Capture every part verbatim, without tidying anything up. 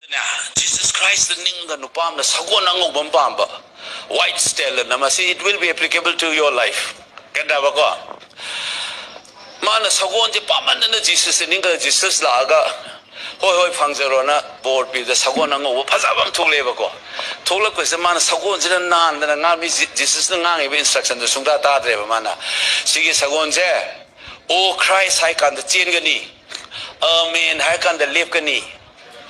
Jesus Christ ꯅꯤꯡꯕ ꯅꯨꯄꯥ ꯑꯃꯅ ꯁꯒꯣꯜ ꯑꯉꯧꯕ ꯑꯃ ꯄꯥꯝꯕ, white stallionꯅ, ꯃꯁꯤ it will be applicable to your life꯫ ꯒ꯭ꯌꯥꯟ ꯇꯥꯕꯀꯣ? ꯃꯥꯅ ꯁꯒꯣꯜꯁꯦ ꯄꯥꯝꯃꯟꯗꯅ Jesus ꯅꯤꯡꯈꯠꯂ Jesus ꯂꯥꯛꯑꯒ, "ꯍꯣꯏ, ꯍꯣꯏ, ꯐꯪꯖꯔꯣꯅ" ꯕꯣꯔ ꯄꯤꯕꯗ ꯁꯒꯣꯜ ꯑꯉꯧꯕ ꯐꯖꯕ ꯑꯃ ꯊꯣꯛꯂꯛꯑꯦꯕꯀꯣ꯫ ꯊꯣꯛꯂꯛꯄꯁꯤꯗ ꯃꯥꯅ ꯁꯒꯣꯜꯁꯤꯅ ꯅꯥꯟꯗꯅ ꯉꯥꯡ-, ꯃꯤ ꯖꯤ-, Jesusꯅ ꯉꯥꯡꯉꯤꯕ instructionꯗꯣ ꯁꯨꯡꯇꯥ ꯇꯥꯗ꯭ꯔꯦꯕ ꯃꯥꯅ꯫ ꯁꯤꯒꯤ ꯁꯒꯣꯜꯁꯦ "Oh Christ" ꯍꯥꯏ ꯀꯥꯟꯗ ꯆꯦꯟꯒꯅꯤ, "Amen" ꯍꯥꯏ ꯀꯥꯟꯗ ꯂꯦꯞꯀꯅꯤ,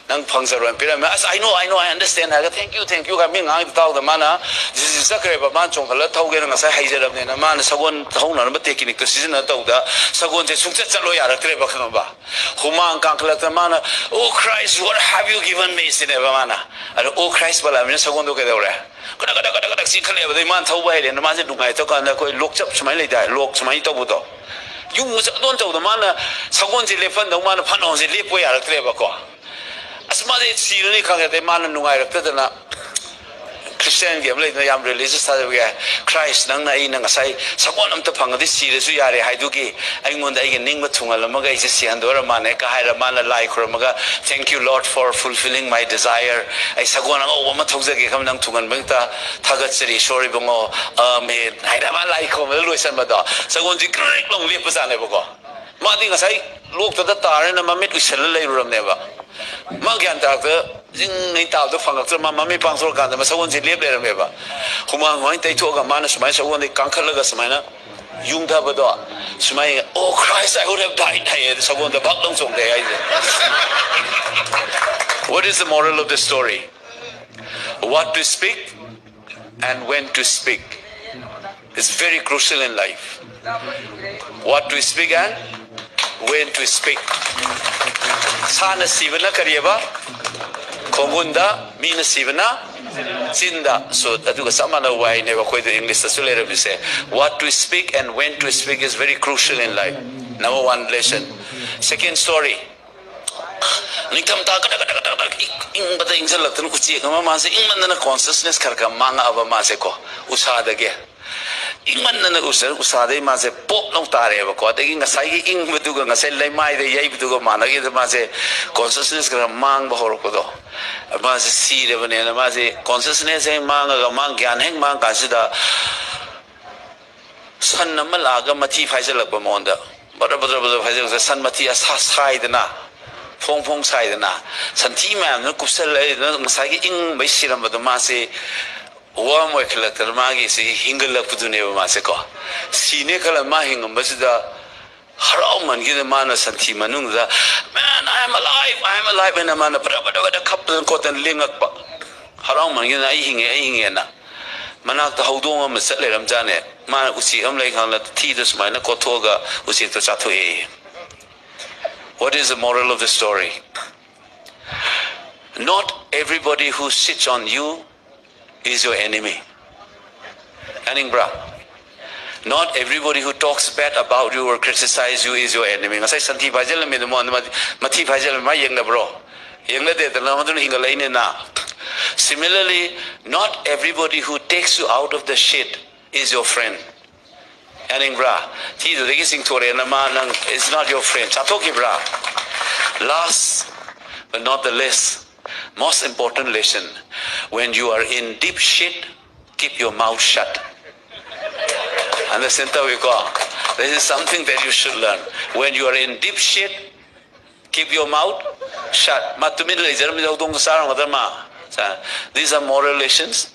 "ꯅꯪ ꯐꯪꯖꯔꯣꯅ" ꯄꯤꯔꯝꯃꯦ꯫ "ꯑꯁ, I know, I know, I understand" ꯍꯥꯏꯔꯒ "Thank you, thank you" ꯍꯥꯏ ꯃꯤ ꯉꯥꯡꯉꯤꯗꯣ ꯇꯥꯎꯗ ꯃꯥꯅ ꯖꯤꯖꯤ ꯆꯠꯈ꯭ꯔꯦꯕ꯫ ꯃꯥꯅ ꯆꯣꯡꯈꯠꯂ ꯊꯧꯒꯦꯅ ꯉꯁꯥꯏ ꯍꯩꯖꯔꯕꯅꯦꯅ ꯃꯥꯅ ꯁꯒꯣꯜ ꯊꯧꯅꯅꯕ techniqueꯇꯣ ꯁꯤꯖꯤꯟꯅ ꯇꯧꯗ ꯁꯒꯣꯜꯁꯦ ꯁꯨꯡꯆꯠ ꯆꯠꯂꯣ ꯌꯥꯔꯛꯇ꯭ꯔꯦꯕ, ꯈꯪꯉꯕ? ꯍꯨꯃꯥꯡ ꯀꯥꯡꯈꯠꯂꯛꯇꯅ ꯃꯥꯅ "Oh Christ, what have you given me" ꯁꯤꯅꯦꯕ ꯃꯥꯅ꯫ ꯑꯗꯣ "Oh Christ" ꯄꯜꯂꯛꯑꯕꯅꯤꯅ ꯁꯒꯣꯜꯗꯣ ꯀꯩꯗꯧꯔꯦ? ꯀꯗꯛ ꯀꯗꯛ ꯀꯗꯛ ꯀꯗꯛ ꯆꯦꯟꯈꯠꯂꯛꯑꯦꯕ꯫ ꯑꯗꯩ ꯃꯥꯅ ꯊꯧꯕ ꯍꯩꯔꯦꯅ ꯃꯥꯁꯦ ꯅꯨꯡꯉꯥꯏꯇꯧ ꯀꯥꯟꯗ ꯑꯩꯈꯣꯏ ꯂꯣꯛꯆꯞ ꯁꯨꯃꯥꯏꯅ ꯂꯩꯗꯥꯏ, ꯂꯣꯛ ꯁꯨꯃꯥꯏꯅ ꯇꯧꯕꯗꯣ, ꯌꯨꯝ ꯆꯠꯂꯣꯟ ꯇꯧꯗ ꯃꯥꯅ ꯁꯒꯣꯜꯁꯦ ꯂꯦꯞꯍꯟꯗꯧ ꯃꯥꯅ ꯐꯅꯣꯁꯦ ꯂꯦꯞꯄ ꯌꯥꯔꯛꯇ꯭ꯔꯦꯕꯀꯣ꯫ "ꯑꯁ, ꯃꯥꯁꯦ ꯁꯤꯔꯅꯤ" ꯈꯪꯉꯦ꯫ ꯑꯗꯩ ꯃꯥꯅ ꯅꯨꯡꯉꯥꯏꯔꯛꯇꯗꯅ ꯈ꯭ꯔꯤꯁꯇꯤꯌꯥꯟꯒꯤ ꯑꯃ ꯂꯩꯗꯅ, ꯌꯥꯝ religious ꯊꯥꯖꯕꯒꯤ, "Christ, ꯅꯪꯅ ꯑꯩꯅ ꯉꯁꯥꯏ ꯁꯒꯣꯜ ꯑꯝꯇ ꯐꯪꯉꯗꯤ ꯁꯤꯔꯁꯨ ꯌꯥꯔꯦ ꯍꯥꯏꯗꯨꯒꯤ ꯑꯩꯉꯣꯟꯗ ꯑꯩꯒꯤ ꯅꯤꯡꯕ ꯊꯨꯡꯍꯜꯂꯝꯃꯒ ꯑꯩꯁꯦ ꯁꯤꯍꯟꯗꯣꯏꯔ ꯃꯥꯅꯦ" ꯀ ꯍꯥꯏꯔ ꯃꯥꯅ ꯂꯥꯏ ꯈꯨꯔꯝꯃꯒ "Thank you Lord for fulfilling my desire, ꯑꯩ ꯁꯒꯣꯜ ꯑꯉꯧꯕ ꯑꯃ ꯊꯧꯖꯒꯦ ꯈꯟꯕ ꯅꯪ ꯊꯨꯡꯍꯟꯕꯒꯤꯗꯃꯛꯇ ꯊꯥꯒꯠꯆꯔꯤ ꯏꯁꯣꯔ ꯏꯕꯨꯡꯉꯣ, ꯑꯃꯦꯟ" ꯍꯥꯏꯅ ꯃꯥ ꯂꯥꯏ ꯈꯨꯔꯨꯝꯕꯗ ꯂꯣꯏꯁꯟꯕꯗꯣ꯫ ꯁꯒꯣꯜꯁꯤ ꯀ꯭ꯔꯤꯛ ꯂꯥꯎ ꯂꯦꯞꯄꯖꯥꯠꯅꯦꯕꯀꯣ꯫ ꯃꯥꯗꯤ ꯉꯁꯥꯏ ꯂꯣꯛꯇꯗ ꯇꯥꯔꯦꯅ ꯃꯃꯤꯠ ꯎꯏꯁꯜꯂ ꯂꯩꯔꯨꯔꯕꯅꯦꯕ꯫ ꯃꯥ ꯒ꯭ꯌꯥꯟ ꯇꯥꯔꯛꯇ ꯖꯤꯡ ꯅꯩ ꯇꯥꯕꯗꯣ ꯐꯪꯉꯛꯇ꯭ꯔ ꯃꯥ ꯃꯃꯤꯠ ꯄꯥꯡꯊꯣꯔꯀꯥꯟꯗ ꯃꯥ ꯁꯒꯣꯜꯁꯦ ꯂꯦꯞ ꯂꯩꯔꯝꯃꯦꯕ꯫ ꯍꯨꯃꯥꯡ ꯍꯨꯃꯥꯏꯅ ꯇꯩꯊꯣꯛꯑꯒ ꯃꯥꯅ ꯁꯨꯃꯥꯏꯅ ꯁꯒꯣꯜꯗꯩ ꯀꯥꯡꯈꯠꯂꯒ ꯁꯨꯃꯥꯏꯅ ꯌꯨꯡꯊꯕꯗꯣ, ꯁꯨꯃꯥꯏꯅ "Oh Christ, I would have died" ꯍꯥꯏꯌꯦ꯫ ꯑꯗꯨ ꯁꯒꯣꯜꯗ ꯚꯛ ꯂꯧ ꯆꯣꯡꯊꯩ ꯍꯥꯏꯁꯦ꯫ What is the moral of the story? What to speak and when to speak is very crucial in life. What to speak and when to speak. ꯁꯥꯅ ꯁꯤꯕꯅ ꯀꯔꯤꯑꯕ? ꯈꯣꯡꯒꯨꯟꯗ, ꯃꯤꯅ ꯁꯤꯕꯅ ꯆꯤꯟꯗ꯫ So, ꯑꯗꯨꯒ ꯆꯞ ꯃꯥꯟꯅꯕ ꯋꯥꯍꯩꯅꯦꯕ ꯑꯩꯈꯣꯏꯗ Englishꯇꯁꯨ ꯂꯩꯔꯝꯃꯤꯁꯦ꯫ What to speak and when to speak is very crucial in life. Number one lesson. Second story. ꯅꯤꯡꯊꯝꯊꯥ ꯀꯗꯛ ꯀꯗꯛ ꯀꯗꯛ ꯀꯗꯛ ꯏꯪ-, ꯏꯪꯕꯗ ꯏꯪꯁꯤꯜꯂꯛꯇꯅ ꯎꯆꯦꯛ ꯑꯃ ꯃꯥꯁꯦ ꯏꯪꯃꯟꯗꯅ consciousness ꯈꯔ ꯈꯔ ꯃꯥꯡꯉꯛꯑꯕ ꯃꯥꯁꯦꯀꯣ, ꯎꯁꯥꯗꯒꯤ꯫ ꯏꯪꯃꯟꯗꯅ ꯎꯁꯥ ꯎꯁꯥꯗꯩ ꯃꯥꯁꯦ ꯄꯣꯞ ꯂꯧ ꯇꯥꯔꯦꯕꯀꯣ꯫ ꯑꯗꯒꯤ ꯉꯁꯥꯏꯒꯤ ꯏꯪꯕꯗꯨꯒ ꯉꯁꯥꯏ ꯂꯩꯃꯥꯏꯗ ꯌꯩꯕꯗꯨꯒ ꯃꯥꯟꯅꯈꯤꯗ ꯃꯥꯁꯦ consciousness ꯈꯔ ꯃꯥꯡꯕ ꯍꯧꯔꯛꯄꯗꯣ, ꯃꯥꯁꯦ ꯁꯤꯔꯕꯅꯦꯅ ꯃꯥꯁꯦ consciousness ꯍꯦꯛ ꯃꯥꯡꯉꯒ ꯃꯥ ꯒ꯭ꯌꯥꯟ ꯍꯦꯛ ꯃꯥꯡ ꯀꯥꯟꯁꯤꯗ ꯁꯟ ꯑꯃ ꯂꯥꯛꯑꯒ ꯃꯊꯤ ꯐꯥꯏꯖꯜꯂꯛꯄ ꯃꯉꯣꯟꯗ꯫ ꯕꯗ꯭ꯔ ꯕꯗ꯭ꯔ ꯕꯗ꯭ꯔ ꯐꯥꯏꯖꯜꯂꯛꯄ ꯁꯟ ꯃꯊꯤ ꯑꯁꯥ ꯁꯥꯏꯗꯅ, ꯐꯣꯡ ꯐꯣꯡ ꯁꯥꯏꯗꯅ, ꯁꯟꯊꯤ ꯃꯌꯥꯝꯗꯨꯅ ꯀꯨꯞꯁꯜꯂꯛꯏꯗꯅ ꯉꯁꯥꯏꯒꯤ ꯏꯪꯕꯩ ꯁꯤꯔꯝꯕꯗꯣ ꯃꯥꯁꯦ warm ꯑꯣꯏꯈꯠꯂꯛꯇꯅ ꯃꯥꯒꯤ ꯁꯤ ꯍꯤꯡꯒꯠꯂꯛꯄꯗꯨꯅꯦꯕ ꯃꯥꯁꯦꯀꯣ꯫ ꯁꯤꯅꯦ ꯈꯜꯂ ꯃꯥ ꯍꯤꯡꯉꯝꯕꯁꯤꯗ ꯍꯔꯥꯎꯃꯟꯈꯤꯗꯅ ꯃꯥꯅ ꯁꯟꯊꯤ ꯃꯅꯨꯡꯗ "Man, I am alive, I am alive" ꯍꯥꯏꯅ ꯃꯥꯅ ꯕꯗ꯭ꯔ ꯕꯗ꯭ꯔ ꯕꯗ꯭ꯔ ꯈꯞꯇꯅ ꯈꯣꯠꯇꯅ ꯂꯦꯡꯉꯛꯄ꯫ ꯍꯔꯥꯎꯃꯟꯈꯤꯗꯅ "ꯑꯩ ꯍꯤꯡꯉꯦ, ꯑꯩ ꯍꯤꯡꯉꯦꯅ" ꯃꯅꯥꯛꯇ ꯍꯧꯗꯣꯡ ꯑꯃ ꯆꯠ ꯂꯩꯔꯝꯖꯥꯠꯅꯦ꯫ ꯃꯥꯅ ꯎꯆꯦꯛ ꯑꯃ ꯂꯩ ꯈꯪꯂ ꯊꯤꯗ ꯁꯨꯃꯥꯏꯅ ꯀꯣꯠꯊꯣꯛꯑꯒ ꯎꯆꯦꯛꯇꯣ ꯆꯥꯊꯣꯛꯑꯦ꯫ What is the moral of the story? Not everybody who shits on you is your enemy. ꯌꯥꯅꯤꯡꯕ꯭ꯔꯥ? Not everybody who talks bad about you or criticize you is your enemy. ꯉꯁꯥꯏ ꯁꯟꯊꯤ ꯐꯥꯏꯖꯜꯂꯝꯃꯤꯗꯣ ꯃꯉꯣꯟꯗ ꯃꯊꯤ ꯐꯥꯏꯖꯜꯂꯝꯃꯤ, ꯃꯥ ꯌꯦꯡꯅꯕ꯭ꯔꯣ? ꯌꯦꯡꯅꯗꯦꯗꯅ, ꯃꯗꯨꯅ ꯍꯤꯡꯒꯠꯂꯛꯏꯅꯤꯅ꯫ Similarly, not everybody who takes you out of the shit is your friend. ꯌꯥꯅꯤꯡꯕ꯭ꯔꯥ? ꯊꯤꯗꯨꯗꯒꯤ ꯆꯤꯡꯊꯣꯔꯛꯑꯦꯅ ꯃꯥ ꯅꯪ is not your friend. ꯆꯥꯊꯣꯛꯈꯤꯕ꯭ꯔꯥ? Last but not the least, most important lesson: when you are in deep shit, keep your mouth shut. Understand ꯇꯧꯏꯀꯣ? This is something that you should learn. When you are in deep shit, keep your mouth shut. ꯃꯥ ꯇꯨꯃꯤꯟꯅ ꯂꯩꯖꯔꯝꯃꯤꯗ ꯍꯧꯗꯣꯡꯗꯣ ꯆꯥꯔꯝꯒꯗ꯭ꯔ ꯃꯥ? These are moral lessons.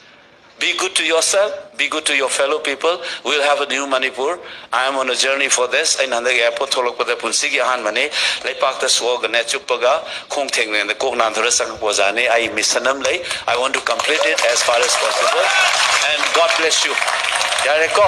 Be good to yourself, be good to your fellow people. We'll have a new Manipur. I am on a journey for this. ꯑꯩꯅ ꯍꯟꯗꯛ airport ꯊꯣꯛꯂꯛꯄꯗ ꯄꯨꯟꯁꯤꯒꯤ ꯑꯍꯥꯟꯕꯅꯤ꯫ ꯂꯩꯄꯥꯛꯇ ꯁꯣꯛꯑꯒꯅꯦ, ꯆꯨꯞꯄꯒ ꯈꯣꯡ ꯊꯦꯡꯅꯅ ꯀꯣꯛ ꯅꯥꯟꯊꯣꯔ ꯆꯪꯉꯛꯄ ꯑꯣꯖꯥꯅꯤ꯫ ꯑꯩ mission ꯑꯃ ꯂꯩ꯫ I want to complete it as far as possible. And God bless you. ꯌꯥꯔꯦꯀꯣ?